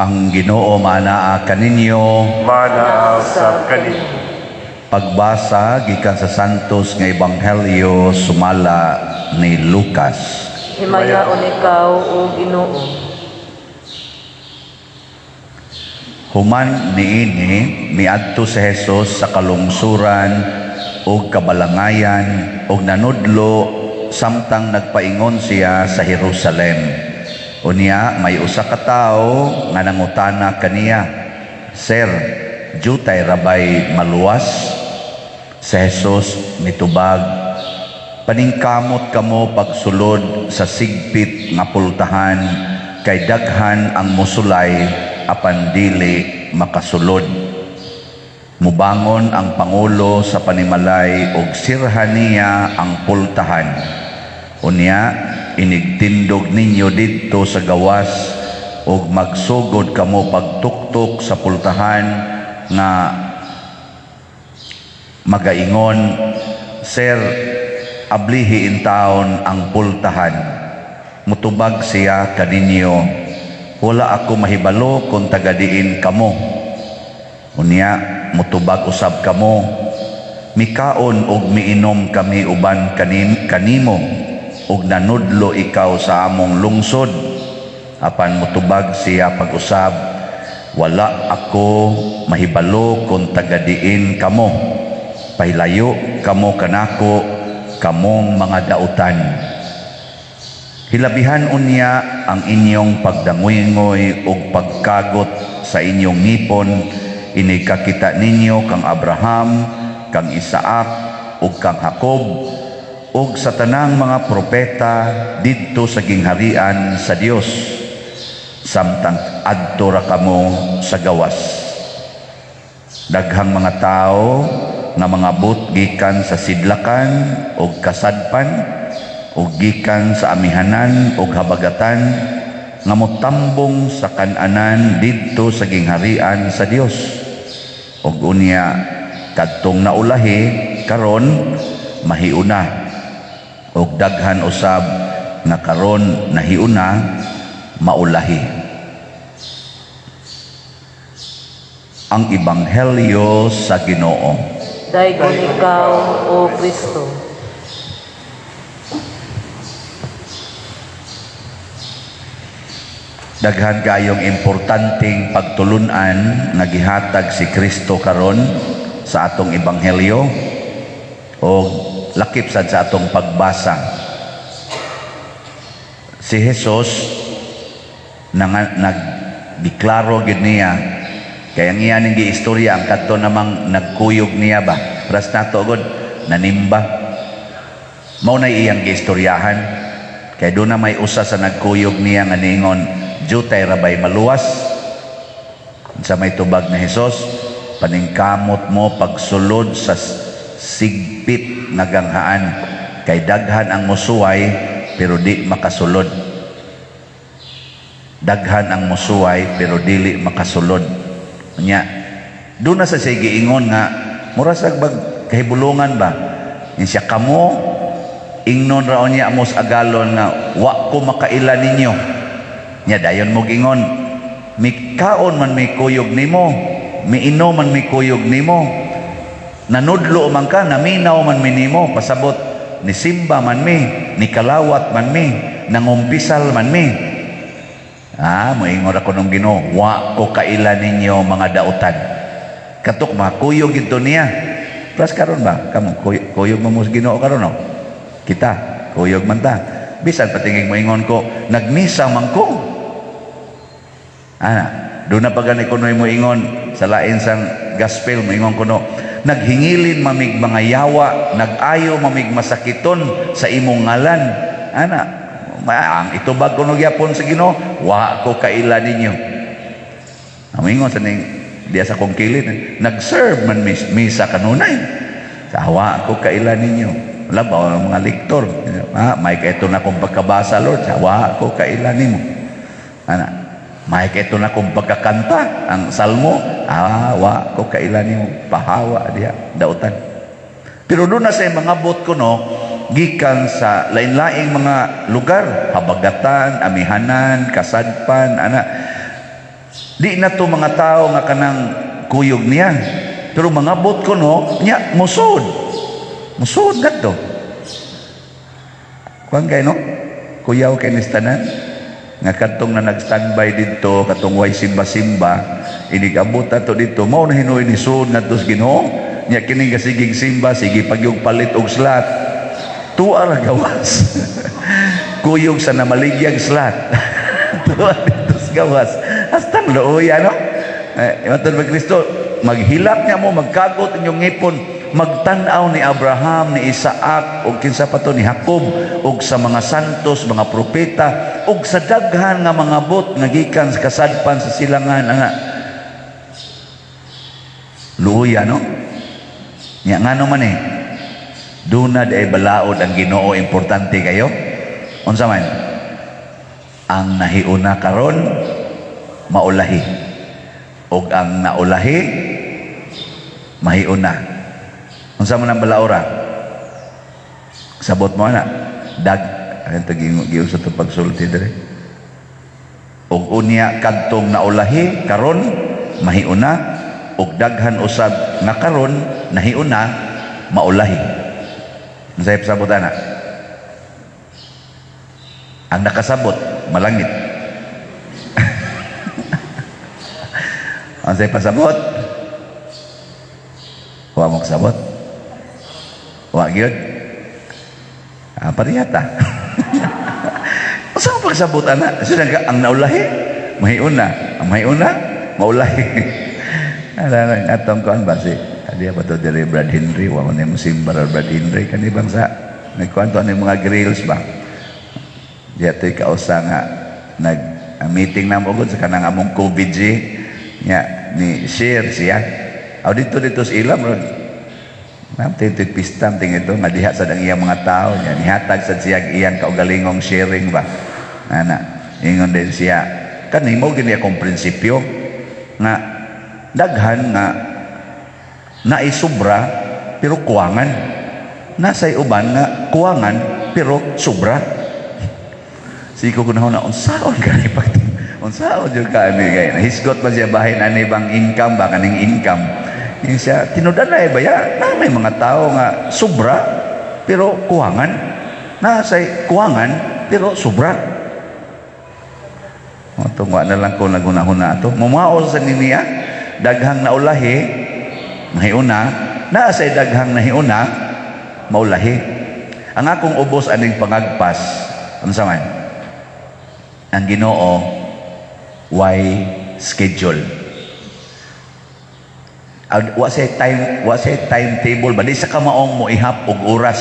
Ang Ginoo maanaa kaninyo. Manaa usab kaninyo. Pagbasa gikan sa Santos nga Ebanghelyo sumala ni Lucas. Himayaon ikaw, O Ginoo. Human niini, miadto si Jesus sa kalungsuran ug kabalangayan ug nanudlo samtang nagpaingon siya sa Jerusalem. Unya may usa ka tawo nga nangutana kaniya, "Sir, jutay rabay maluwas?" Si Jesus mitubag, "Paningkamot kamo pagsulod sa sigpit nga pultahan, kay daghan ang musulay apan dili makasulod. Mubangon ang pangulo sa panimalay ug sirhan niya ang pultahan. Unya inigtindog ninyo didto sa gawas ug magsugod kamo pagtuktok sa pultahan nga magaingon, 'Sir, ablihi intawon ang pultahan.' Mutubag siya kaninyo, 'Wala ako mahibalo kung taga-diin kamo.' Unya mutubag usab kamo, 'Mikaon ug miinom kami uban kanimo ug nanudlo ikaw sa among lungsod.' Apan mutubag siya pag-usab, 'Wala ako mahibalo kung taga-diin kamo. Pahilayo kamo kanako, kamong mga dautan.' Hilabihan unya ang inyong pagdangoy-ngoy ug pagkagot sa inyong ngipon inig kakita ninyo kang Abraham, kang Isaac ug kang Jacob ug sa tanang mga propeta didto sa gingharian sa Dios, samtang adto ra kamo sa gawas. Daghang mga tao nga mangabot gikan sa sidlakan ug kasadpan ug gikan sa amihanan ug habagatan nga motambong sa kan-anan didto sa gingharian sa Dios. Ug unya kadtong naulahi karon mahiuna, ug daghan usab nga karon nahiuna maulahi." Ang Ebanghelyo sa Ginoo. Daygon ikaw, O Kristo. Daghan kayong importanteng pagtulunan nga gihatag si Kristo karon sa atong ebanghelyo o lakip sad sa atong pagbasa. Si Jesus nang nagdeklaro gid niya, kay ang iya ning giistorya ang kadto namang nagkuyog niya ba, ras nato gud nanimba, mao na iyang giistoryahan, kay doon na may usa sa nagkuyog niya nga niingon, "Jutay rabay maluwas?" Sa may tubag ni Jesus, "Paningkamot mo pagsulod sa sigpit nga ganghaan, kay daghan ang musuway pero di makasulod." Daghan ang musuway pero dili makasulod. Nya doon na sa siya giingon nga mura sa bag kahibulungan ba siya kamo, ingnon ra unya mo sa agalon nga wa ko makaila ninyo. Nya dayon mo gingon, "Mikaon man may kuyog nimo, miinom man may kuyog nimo, nanudlo man ka, naminaw man mi nimo, pasabot ni simba man mi, ni kalawat man mi, nangumpisal man mi." Ah, moingon ako nung Ginoo, "Wa ko kaila ninyo, mga dautan." Katok mga kuyog gito niya. Pras karon ba? Kamo kuyog mo mo sa Ginoo karon, no? Kita, kuyog man ta. Bisan patingig moingon ko, nagmisa man ko. Ana, doon na pa gani kunoy mo ingon sa lain sang gospel, moingon kuno, "Naghingilin mamig mga yawa, nag-ayo mamig masakiton sa imong ngalan." Ana, ang itubag kuno gyapon sa Ginoo, "Wa ko kaila ninyo." Moingon sa ning diya sa kong kilid, nag-serve man misa kanunay. Sa wa ko kaila ninyo. Wala ba ang mga lektor? Ah, may kaito na kong pagkabasa, Lord. Sa wa ko kaila nimo. Ana, may kaito na kong pagkakanta ang salmo. Ah, wa ko kaila nimo. Pahawa diha dautan. Pero doon na sa mga bot ko, no, gikan sa lain-laing mga lugar, habagatan, amihanan, kasadpan, ana. Di na to mga tao nga kanang kuyog niya. Pero mangabot ko no, nya musod. Musod kadto. Kuan kay no? Kuyaw kay ni tanan nga kadtong na nag-standby didto, katong way simba-simba, inig-abot ato dito, mao na hinuoy ni sud ngadto sa Ginoo. Nya kini nga sigig simba, sige pagyug palit og slot. Tuwa ra gawas. Kuyog sa namaligyag slot. Tuwa dito sa gawas. Hastang luoya, no? Eh, matod ba Kristo, maghilak niya mo, magkagot inyong ngipon, magtan-aw ni Abraham, ni Isaac, ug kinsa pa to, ni Jacob, ug sa mga santos, mga propeta, ug sa daghan nga mga bot nga gikan sa kasadpan sa silangan nga luya, no? Nya ngano man eh, duna di ay balaod ang Ginoo, importante kayo. Unsa man? Ang nahiuna karon maulahi. Ug ang naulahi mahiuna. Unsa man ang balaora? Sabot mo na. Dag ano to giusa to pagsulti dire. Ug unya kadtong naulahi karon mahiuna ug daghan usab nga karon nahiuna maulahi. Unsay pasabot ana? Ang nakasabot malangit. Unsay pasabot? Wa mo kasabot? Wa gyud? Ah, pariyata. Unsa man pagsabot ana? Kasi ang naulahi mahiuna, ang mahiuna maulahi. Ala lang atong kuan ba si Adi ba to diri Brad Henry, wa man mo simba ra Brad Henry kani bangsa. Nagkuan to ani mga grills ba. Diya to'y kausa nga nag ang meeting na mo gud sa kanang among COVID G nya ni share siya. Aw dito dito sa ilam ron. Nam tito'y pistam ting ito nga diha sa iyang mga tao nya nihatag sad siya iyang kaugalingong sharing ba. Ana, ingon din siya kani mo gini akong prinsipyo nga daghan nga naisubra pero kuwangan. Nasay uban nga kuwangan pero sobra. Siko ko na na unsaon gani pag unsaon jud ka ani kay nahisgot ba siya bahin ani bang income ba kaning income. Yung siya tinud-anay ba ya na may mga tao nga sobra pero kuwangan, nasay kuwangan pero sobra. O, tungwa na lang ko naghuna-huna ato. Mumao sa niniya, daghang naulahi, mahiuna, naasay daghang nahiuna, maulahi. Ang akong ubos aning pangagpas, ano sa man? Ang Ginoo, why schedule? Wa say timetable ba di sa kamaong mo ihap og oras.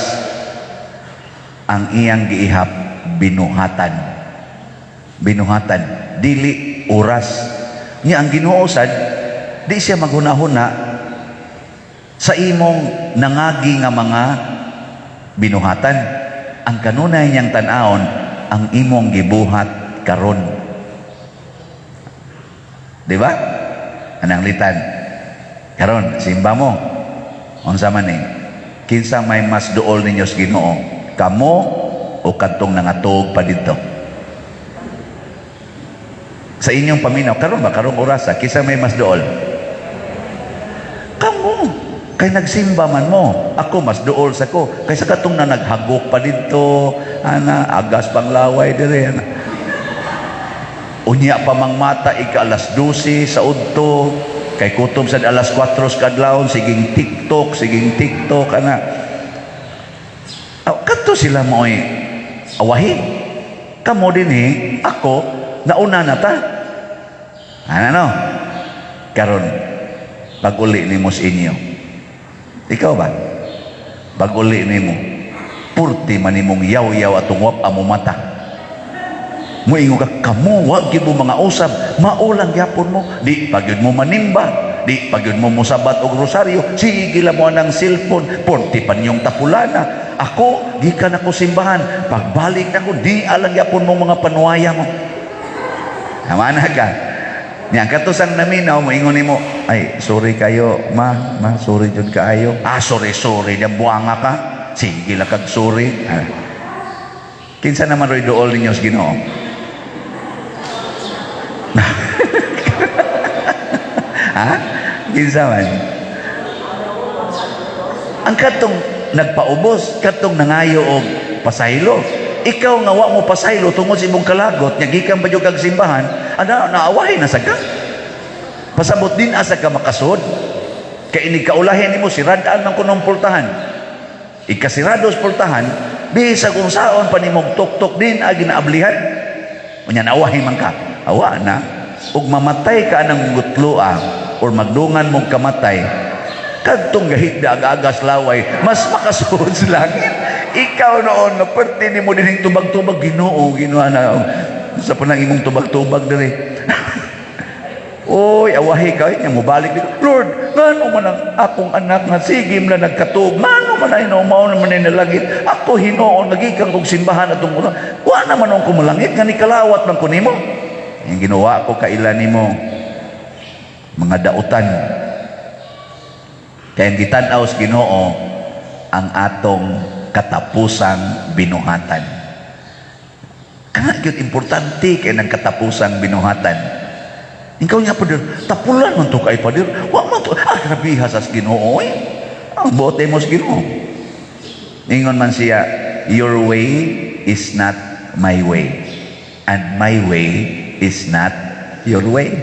Ang iyang giihap binuhatan. Binuhatan dili oras. Nya ang Ginoo sad di siya maghunahuna sa imong nangagi nga mga binuhatan. Ang kanunay niyang tan-awon ang imong gibuhat karon. Di ba? Anang litan. Karon simba mo. Unsa man eh? Kinsa may mas duol ninyo sa Ginoo? Kamo o kadtong nangatuog pa didto? Sa inyong paminaw karon ba karong orasa kinsa may mas duol? Kamo. Kay nagsimba man mo. Ako mas duol sa ko kaysa katong na naghagok pa didto, ana agas pang laway dire ana. Unya pa mang mata ika alas 12 sa udto kay kutob sa alas 4 sa kadlawon, siging TikTok, siging TikTok ana. Aw, kadto sila mo'y awahi. Kamo dinhi, ako nauna na ta. Ano no? Karon pag-uli nimo sa inyo. Ikaw ba? Pag-uli nimo, purti man nimong yaw-yaw atong wap amo mata. Muingon ka, kamo, wag gyud mo mga usab, maulang gyapon mo, di pa gyud mo manimba, di pa gyud mo mosabat og rosaryo, sige lang mo ang cellphone, purti pa niyong tapulana. Ako, gikan ako simbahan, pagbalik nako, di alang gyapon mo mga panuwaya mo. Tama na ka. Nya katusang naminaw, moingon nimo, ay, sorry kayo, ma, ma, sorry jud kaayo. Ah, sorry, sorry, na buanga ka. Sige lang kag sorry. Ah. Kinsa naman ro'y duol ninyo sa Ginoo? Ha? Kinsa man? Ang katong nagpaubos, katong nangayo og pasaylo. Ikaw nga wa mo pasaylo tungod sa imong kalagot, nya gikan pa jud kag simbahan, ana naawahi na sa ka. Pasabot din asa ka makasud. Kay inig kaulahin nimo, siradaan man kunong pultahan. Ikasirado sa pultahan, bisag unsaon pa nimong tuktok, din agi naablihan. Unya naawahi man ka. Awa na. Ug mamatay ka ng gutloa or magdungan mong kamatay, kadtong gahit aga-agas laway, mas makasuod sa langit. Ikaw noon nga perti nimo dinhing tubag-tubag, Ginoo, Ginoo na sa panang imong tubag-tubag diri. Oy, awahi ka, nya mobalik dito. "Lord, ngano man ang akong anak nga sige man lang nagkatug, ngano man ay mao naman ay nalangit? Ako hinuon nagikan kog simbahan atong una. Wa naman ang kumalangit nga nikalawat man ko nimo." Yung ginawa ko kaila nimo mga dautan. Kaya ang gitan-aw sa Ginoo ang atong katapusang binuhatan. Kana gyud importante kay ng katapusang binuhatan. Ikaw nga, Pader, tapulan man to kay Pader. Wa man to. Ah, grabiha sa Ginoo eh. Ang bote mo sa Ginoo. Ingon man siya, "Your way is not my way, and my way is not your way."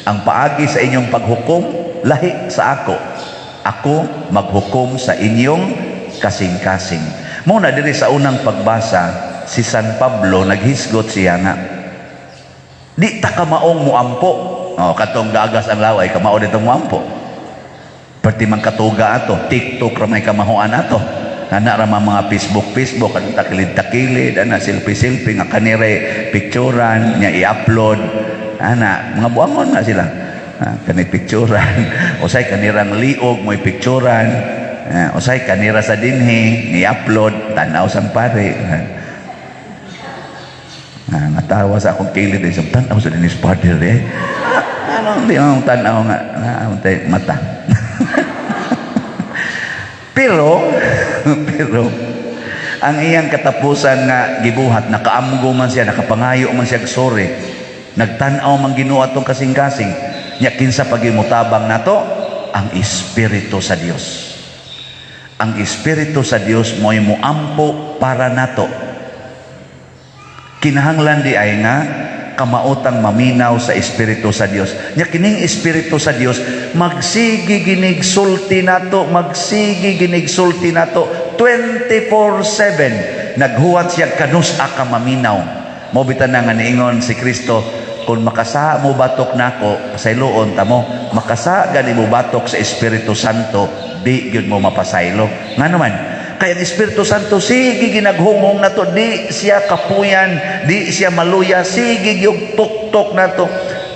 Ang paagi sa inyong paghukom, lahi sa ako. Ako maghukom sa inyong kasing-kasing. Mo na diri sa unang pagbasa, si San Pablo naghisgot siya nga di ta kamaong muampo. Oh, katong gaagas ang laway, kamao ditong muampo. Perti man katuga ato, TikTok ra may kamahuan ato. Ana ra man mga Facebook Facebook, anong takilid-takilid, ana selfie-selfie nga kanire picturean nya i-upload. Ana, mga buangon na sila. Ah, kani picturean. Usay kanirang liog mo'y picturean. Ah, usay kanira sa dinhi ni-upload, tan-aw sang pare. Ah, natawa sa akong kilid eh. Tan-aw sa dinis father eh. Ah, ano, hindi ang tanaw nga. Ah, mata. Pero, ang iyang katapusan nga gibuhat, nakaamgo man siya, nakapangayo man siya, sorry. Nagtan-aw man Ginoo atong kasing-kasing. Nya kinsa pagimutabang nato? Ang Espiritu sa Dios. Ang Espiritu sa Dios mo'y muampo para nato. Kinahanglan di ay nga kamaotang maminaw sa Espiritu sa Dios. Nya kining Espiritu sa Dios magsige ginig sulti nato, magsige ginig sulti nato 24/7. Naghuwat siya kanus-a ka maminaw. Mo bitan na nga niingon si Kristo, kung makasa mo batok nako, pasayloon ta mo, makasa gani mo batok sa Espiritu Santo, di gyud mo mapasaylo. Ngano man? Kaya ang Espiritu Santo sige ginaghumong nato, di siya kapuyan, di siya maluya, sige gyud tuktok nato.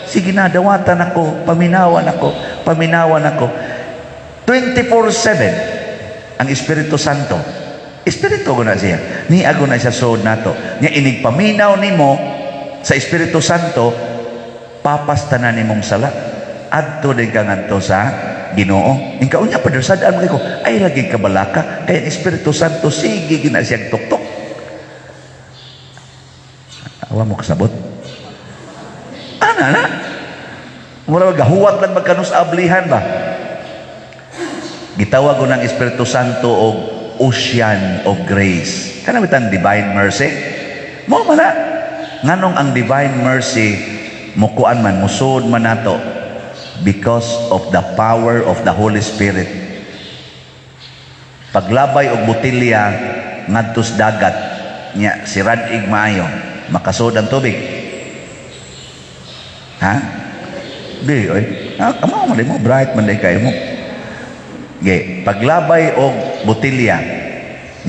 "Sige na, dawatan ako, paminawan ako, paminawan ako." 24/7 ang Espiritu Santo. Espiritu ko na siya. Niago na siya suod nato. Nya inig paminaw nimo sa Espiritu Santo, papas tanan nimong sala. Adto din ka ngadto sa Ginoo. Ing kaunya pa sad-an mo ko, ay lagi kabalaka kay ang Espiritu Santo sige gina siyang tuktok. Awa mo kasabot. Ana na. Mura gahuwat lang magkanus ablihan ba? Gitawag ko ng Espiritu Santo og ocean of grace. Kana bitang divine mercy? Mo man na. Nganong ang divine mercy mukuan man, musod man nato? Because of the power of the Holy Spirit. Paglabay og botelya ngadto sa dagat nya sirad-ig maayo, makasud ang tubig? Ha? Di oy. Ah, kamo man mo bright man day kayo mo. Ge, paglabay og botelya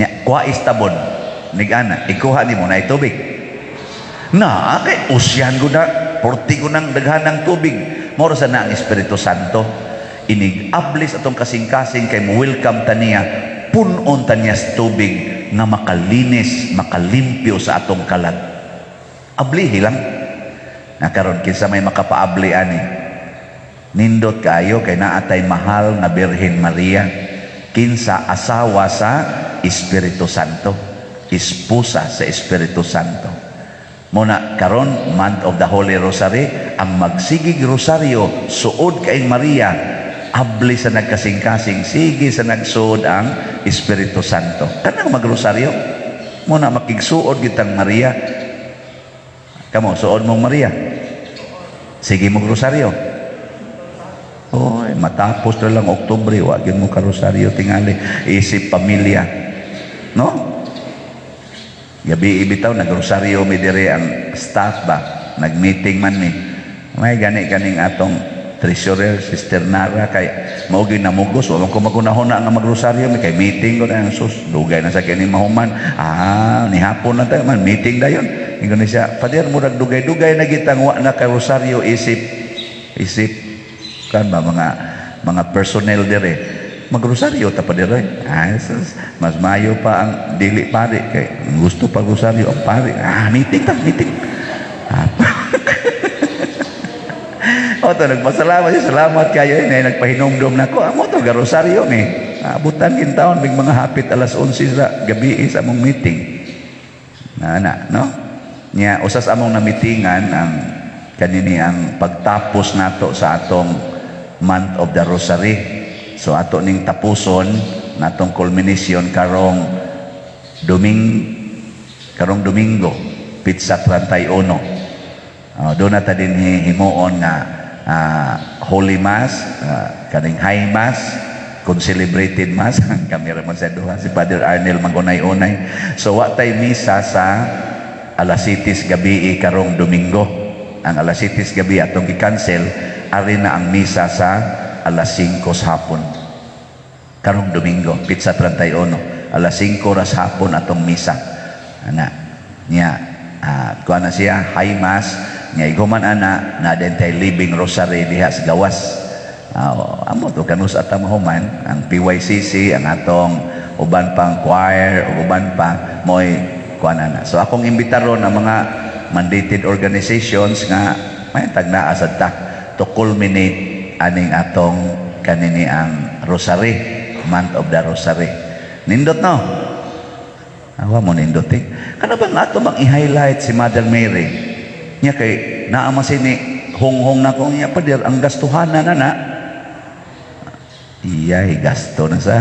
nya kuha istabon nig-ana, ikuha nimo na tubig. Na kay ocean ko na, porti ko nang daghan ng tubig. Moro sa na ang Espiritu Santo. Inig ablis atong kasing-kasing kay mo welcome ta niya, punon ta niya sa tubig nga makalinis, makalimpyo sa atong kalat. Ablihi lang. Na karon kinsa may makapaabli ani? Nindot kaayo kay naatay mahal nga Birhen Maria, kinsa asawa sa Espiritu Santo, esposa sa Espiritu Santo. Muna karon, month of the Holy Rosary, Ang magsigig rosaryo, suod kay Maria, abli sa nagkasing-kasing, sige sa nagsuod ang Espiritu Santo. Kanang magrosaryo, muna makigsuod kitang Maria. Kamo, suod mong Maria. Sige mo rosaryo. Oy, matapos na lang Oktubre, wa gyud mo karosaryo tingali, isip pamilya. No? Gabi ibitaw nagrosaryo mi dire ang staff ba, nag-meeting man mi. May gani kaning atong treasurer, Sister Nara, kay mao gyud namugos, wa man ko magunahon na nga magrosaryo mi kay meeting ko na, sus, dugay na sa kini mahuman. Ah, ni hapon na tayo man meeting dayon. Ingon ni siya, "Father, murag dugay-dugay na gitang wa na kay rosaryo isip isip kan ba mga personnel dire, magrosaryo ta pa dire." Ah, sus, mas mayo pa ang dili pare kay gusto pa rosaryo ang pare. Ah, meeting ta, meeting. Ah, o to, nagpasalamat siya, salamat kayo eh, nagpahinumdum na ko. Amo to, garosaryo mi. Abutan kin taon, mig mga hapit alas 11 sa gabi sa among meeting. Na, na, no? Nya, usas among namitingan ang kanini ang pagtapos nato sa atong month of the Rosary. So ato ning tapuson natong culmination karong Domingo, petsa 31. Doon na ta din himuon nga Holy Mass, kaning High Mass, concelebrated Mass. Kami ra man sa duha, si Father Arnel magunay-unay. So wa tay misa sa alas 7 gabi karong Domingo. Ang alas 7 gabi atong gi-cancel, ari na ang misa sa alas 5 sa hapon. Karong Domingo, petsa 31, alas 5 ras hapon atong misa. Ana, niya, kuha na siya, High Mass, niya iguman ana, na din tay Living Rosary diha sa gawas. Amo to kanus at mahuman ang PYCC, ang atong uban pang choir, ug uban pa mo'y kuan ana. So akong imbitaron ang mga mandated organizations nga may tagnaa sad ta to culminate aning atong kanini ang Rosary, month of the Rosary. Nindot, no? Awa mo nindot eh. Kana bang ato bang i-highlight si Mother Mary? Nya kay naa man sini honghong na ko niya, "Pader, ang gastuhanan na na." Iyay, gasto na sa.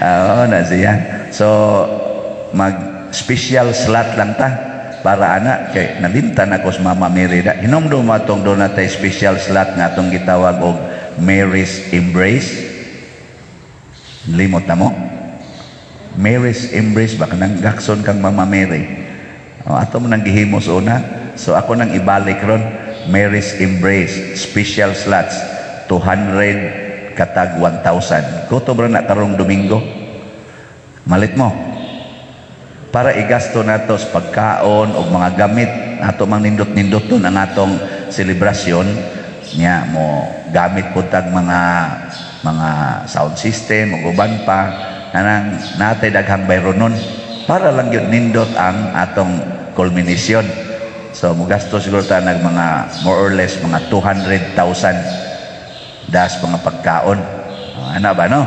Oo na siya. So, mag special slot lang ta para ana kay nalimtan ako sa Mama Mary da. Hinumdum atong doon natay special slot nga atong gitawag og Mary's Embrace. Limot na mo? Mary's Embrace ba, kanang gakson kang Mama Mary. O, ato mo nang gihimo sa una. So ako nang ibalik ron, Mary's Embrace special slots, 200 katag 1,000. Kutob ra na karong Domingo. Malit mo. Para igasto nato sa pagkaon o mga gamit ato mang nindot-nindot ang atong selebrasyon niya, mo gamit po tag mga sound system ug uban pa, anang natay daghang bayronon para lang yun nindot ang atong culmination. So mugasto siguro ta nag mga more or less mga 200,000 das mga pagkaon. Oh, ana ba, no?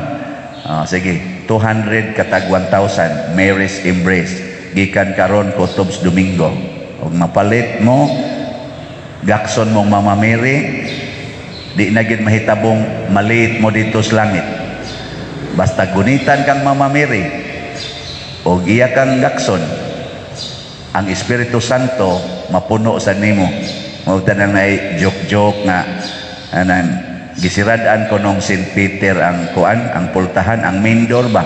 Oh, sige, 200 katag 1,000, Mary's Embrace, gikan karon kutob sa Domingo. Ug mapalit mo, gakson mong Mama Mary, di na gid mahitabong maliit mo dito sa langit. Basta gunitan kang Mama Mary o iya kang gakson, ang Espiritu Santo mapuno sa nimo. Mao tanan ay joke-joke nga anang gisirad-an ko nung St. Peter ang kuan, ang pultahan, ang main door ba.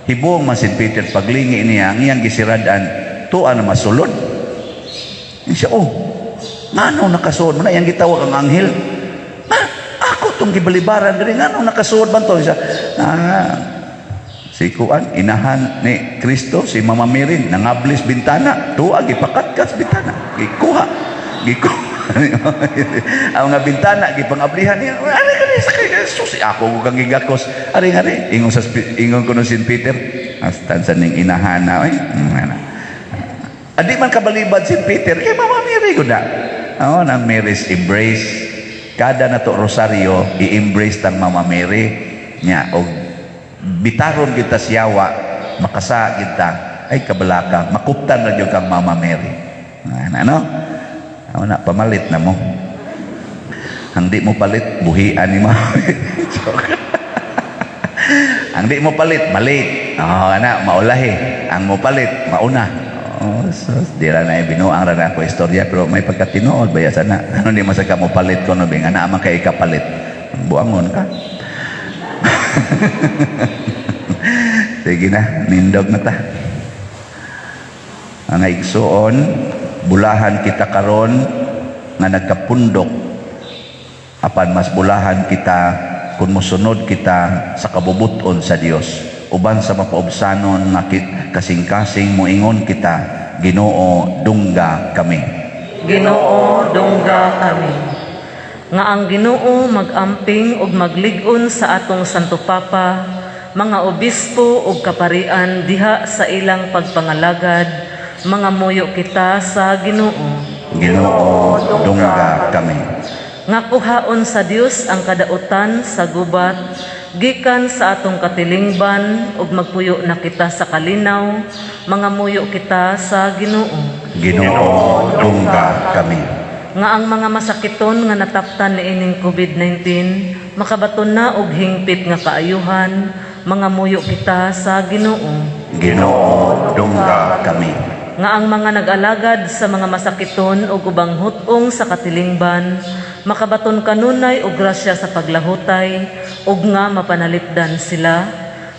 Hibuong man St. Peter, paglingi niya ang iyang gisirad-an, tuwa na masulod. Siya, "Oh, ngano nakasuod mo na?" Iyang gitawag ang anghel. "Ah, ako tong gibalibaran diri, ngano nakasuod man to?" Siya, "Ah, si kuan, inahan ni Kristo, si Mama Mary, nangablis bintana, tuwa gipakatkat sa bintana, gikuha, gikuha ang mga bintana, gipangablihan niya. Ari kani sa kay susi ako kang gigakos. Ari ari ingon sa ingon ko no St. Peter, astan sa ning inahan na oy." Ana. Adi man kabalibad si Peter kay Mama Mary ko na. Oo, nang Mary's Embrace. Kada na to rosaryo, i-embrace tang Mama Mary nya og bitaron kita siyawa, makasa kita ay kabalaka, makuptan na jud kang Mama Mary. Ano? Ako na, pamalit na mo. Ang di mo palit, buhian ni mo. Joke. Ang di mo palit, malit. Oh, ana, maulahi. Ang mo palit, mauna. Oh, so, di ra na binuang ra na ako istorya, pero may pagkatinuod ba sana. Ano di masaka mo palit ko no bing ana man kay ikapalit. Buangon ka. Sige na, nindog na ta. Ang igsuon, bulahan kita karon nga nagkapundok, apan mas bulahan kita kung mosunod kita sa kabubuton sa Dios uban sa mapaubsanon nga kasing-kasing moingon kita, "Ginoo, dungga kami." Ginoo, dungga kami. Nga ang Ginoo mag-amping ug maglig-on sa atong Santo Papa, mga obispo ug kaparian diha sa ilang pagpangalagad, mga muyo kita sa Ginoo. Ginoo, dungga kami. Nga kuhaon sa Dios ang kadautan sa gubat gikan sa atong katilingban ug magpuyo na kita sa kalinaw, mga muyo kita sa Ginoo. Ginoo, dungga kami. Nga ang mga masakiton nga nataptan niining COVID-19 makabaton na og hingpit nga kaayuhan, mga muyo kita sa Ginoo. Ginoo, dungga kami. Nga ang mga nag-alagad sa mga masakiton ug ubang hut-ong sa katilingban makabaton kanunay og grasya sa paglahutay ug nga mapanalipdan sila,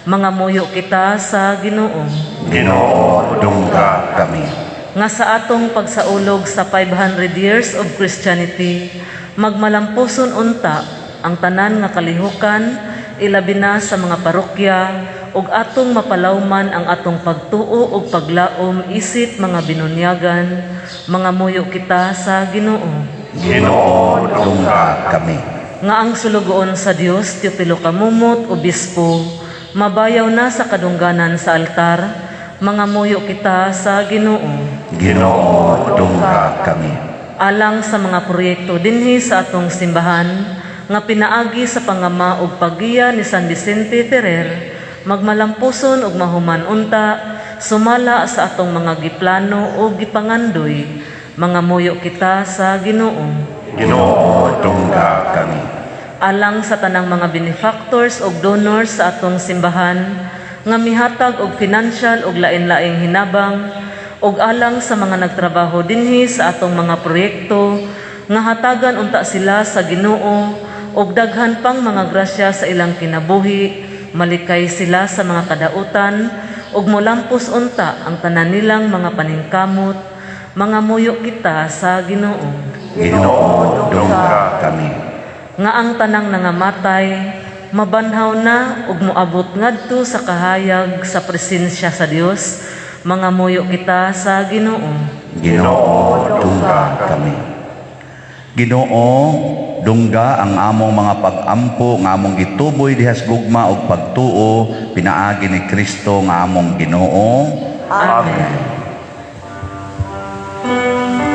mga muyo kita sa Ginoo. Ginoo, dungga kami. Nga sa atong pagsaulog sa 500 years of Christianity, magmalampuson unta ang tanan nga kalihukan, ilabi na sa mga parokya, ug atong mapalawman ang atong pagtuo ug paglaom isip mga binunyagan, mga muyo kita sa Ginoo. Ginoo, dungga kami. Nga ang sulugoon sa Dios Teofilo Camomot, obispo, mabayaw na sa kadungganan sa altar, mga muyo kita sa Ginoo. Ginoo, dungga kami. Alang sa mga proyekto dinhi sa atong simbahan nga pinaagi sa pangama ug paggiya ni San Vicente Ferrer, magmalampuson ug mahuman unta sumala sa atong mga giplano ug gipangandoy, mga muyo kita sa Ginoo. Ginoo, dungga kami. Alang sa tanang mga benefactors ug donors sa atong simbahan nga mihatag og financial ug lain-laing hinabang, ug alang sa mga nagtrabaho dinhi sa atong mga proyekto, nga hatagan unta sila sa Ginoo og daghan pang mga grasya sa ilang kinabuhi, malikay sila sa mga kadautan ug molampos unta ang tanan nilang mga paningkamot, mga muyo kita sa Ginoo. Ginoo, dungga kami. Nga ang tanang nangamatay mabanhaw na ug moabot ngadto sa kahayag sa presensya sa Dios, mga muyo kita sa Ginoo. Ginoo, dungga kami. Ginoo, dungga ang among mga pag-ampo nga among gituboy diha sa gugma ug pagtuo pinaagi ni Kristo nga among Ginoo. Amen.